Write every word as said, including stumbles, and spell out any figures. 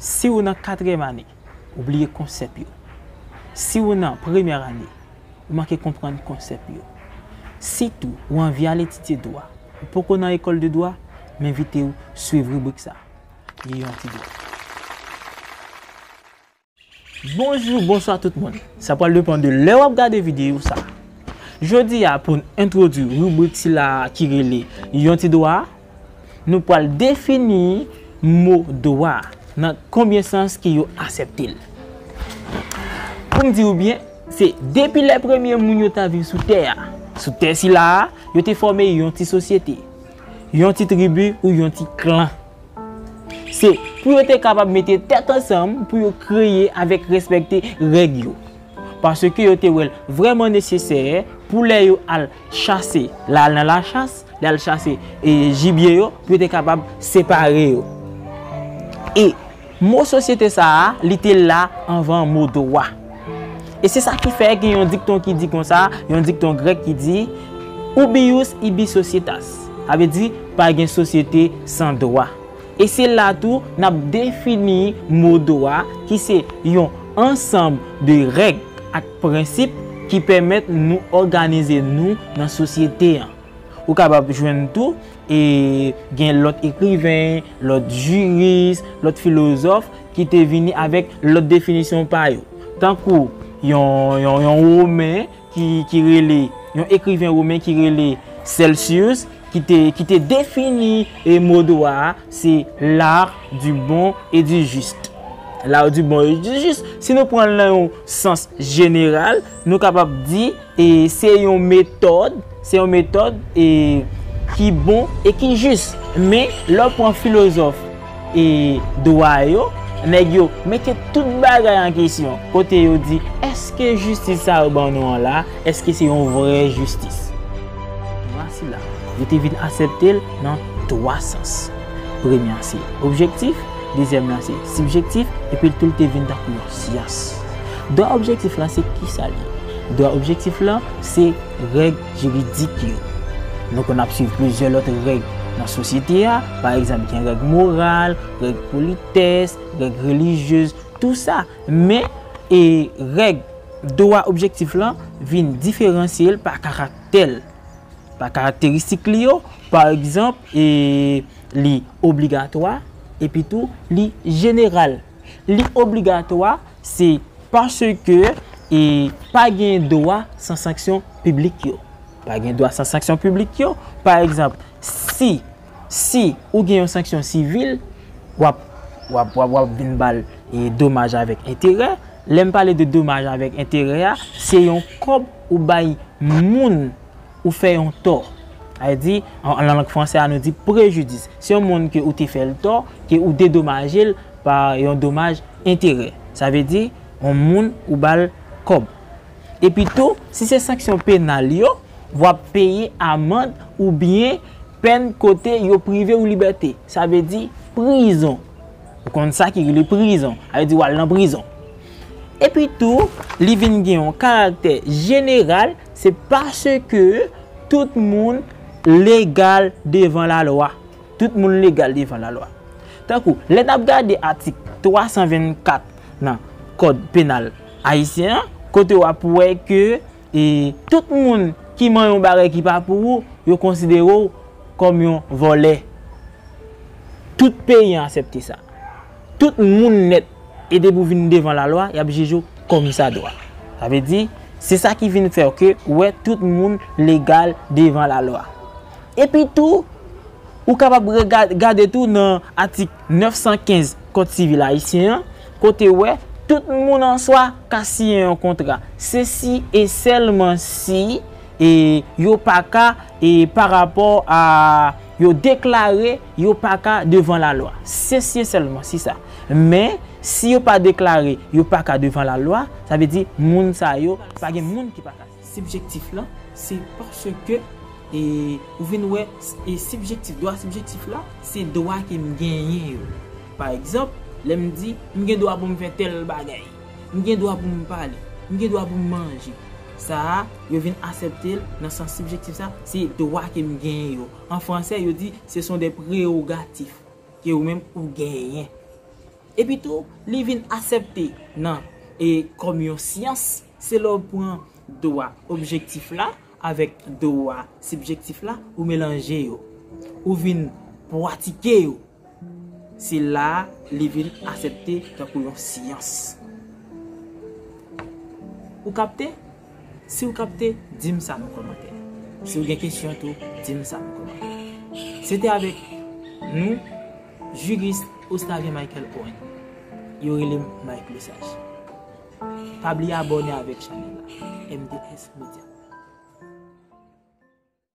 Si w nan katriyèm ane, ou bliye konsèp yo. Si w nan premyè ane, ou manke konprann konsèp yo. Si tou ou anvi al etidye dwa, ou poko nan ekòl de dwa, m envite w swiv ribrik sa, Yon ti dwa. Bonjou, bonswa tout moun. Sa pral depann de lè w ap gade videyo sa. Jodi a, pou n entwodui ribrik sila a ki rele Yon ti dwa, nou pral defini mo dwa nan konbyen sans ke yo aksepte l. Pou m di w byen, se depi lè premye moun yo ta viv sou tè a. Sou tè sila a, yo te fòme yon ti sosyete, yon ti tribi ou yon ti klan. Se pou yo te kapab mete tèt ansanm pou yo kreye avèk respekte règ yo. Paske yo te wè l vrèman nesesè pou lè yo al chase, lè al nan lachas, lè al chase e jibye yo, pou yo te kapab separe yo. E mo sosyete sa a, li te la anvan mo dwa. E se sa ki fè gen yon dikton ki di konsa, yon dikton grèk ki di, Ubius ibi societas. Sa vle di, pa gen sosyete san dwa. E se la tou n ap defini mo dwa, ki se yon ansanm de règ ak prensip ki pèmèt nou òganize nou nan sosyete an. Ou kapab jwenn tou, e gen lòt ekriven, lòt jiris, lòt filozòf ki te vini avèk lòt definisyon pa yo. Tankou yon, yon, yon Women ki, ki rele, yon ekriven women ki rele Celsus, ki te, ki te defini e mo dwa a, se l'art du bon et du juste. L'art du bon et du juste, si nou pran l nan yon sans jeneral, nou kapab di, e se yon metòd, se yon metòd e ki bon e ki jis. Men, lè w pran filozòf e dwa yo, nèg yo mete tout bagay an kesyon, kote yo di, èske jistis sa yo ban nou an la, èske se yon vrè jistis? Dwa sila, yo te vin aksepte l nan twa sans. Premye a se objektif, dezyèm nan se sibjektif, epi l tou l te vin tankou yon syans. Dwa objektif la se kisa l ye? Dwa objektif la se règ jiridik yo. Nou konn ap swiv plizyè lòt règ nan sosyete a, pa egzanp, gen règ moral, règ politès, règ relijyez, tou sa. Men, e règ dwa objektif lan vin diferansye l pa karaktè l, pa karakteristik li yo, pa egzanp, e li obligatwa, epi tou li jeneral. Li obligatwa, se paske, e pa gen dwa san sanksyon piblik yo. Pa gen dwa san sanksyon piblik yo. Pa egzanp, si, si ou gen yon sanksyon sivil, w ap, w ap, w ap, w ap vin ba l, e domaj avèk enterè. Lè m pale de domaj avèk enterè a, se yon kòb ou bay moun ou fè yon tò. Sa vle di, an, an lang fransè a, nou di prejidis. Se yon moun ke ou te fè l tò, ke ou dedomaje l pa yon domaj enterè. Sa vle di, yon moun ou ba l kòb. Epi tou, si se sanksyon penal yo, w ap peye amann oubyen pèn kote yo prive w libète. Sa vle di, prizon. Ou konn sa ki rele prizon. Sa vle di w al nan prizon. Epi tou, li vin gen yon karaktè jeneral, se paske tout moun legal devan lalwa. Tout moun legal devan lalwa. Tankou, lè n ap gade atik twa san vennkat nan Kòd Penal ayisyen an, kote w ap wè ke, e, tout moun ki manyen yon bagay ki pa pou ou, yo konsidere w kòm yon vòlè. Tout peyi an aksepte sa. Tout moun nèt, e depi w vin devan lalwa, y ap jije w kòmsadwa. Sa vle di, se sa ki vin fè ke w wè tout moun legal devan lalwa. Epi tou, ou kapab rega-, gade tou nan atik nèf san kenz Kòd Sivil ayisyen an, kote w wè tout moun an swa ka siyen yon kontra. Se si e sèlman si, e, yo pa ka, e, pa rapò a yo deklare yo pa ka devan lalwa. Se si e sèlman si sa. Men, si yo pa deklare yo pa ka devan lalwa, sa vle di moun sa yo, pa gen moun ki pa ka. Sibjektif lan, se paske, e, ou vin wè, e, sibjektif, dwa sibjektif la, se dwa ke m genyen yo. Pa egzanp, lè m di, m gen dwa pou m fè tèl bagay, m gen dwa pou m pale, m gen dwa pou m manje. Sa a, yo vin aksepte l nan sans sibjektif sa, se dwa ke m genyen yo. An fransè, yo di, ce sont des prérogatives ke ou menm ou genyen. Epi tou, li vin aksepte nan e kòm yon syans, se lè w pran dwa objektif la avèk dwa sibjektif la, ou melanje yo, ou vin pratike yo. Se la a li vin aksepte tankou yon syans. Ou kapte? Si w kapte, di m sa nan kòmantè. Si w gen kesyon tou, di m sa nan kòmantè. Se te avèk nou, jiris Octavien Michael Owen. Yo rele m Mike Lesage. Pa bliye abòne avèk chanèl la, M D S Media.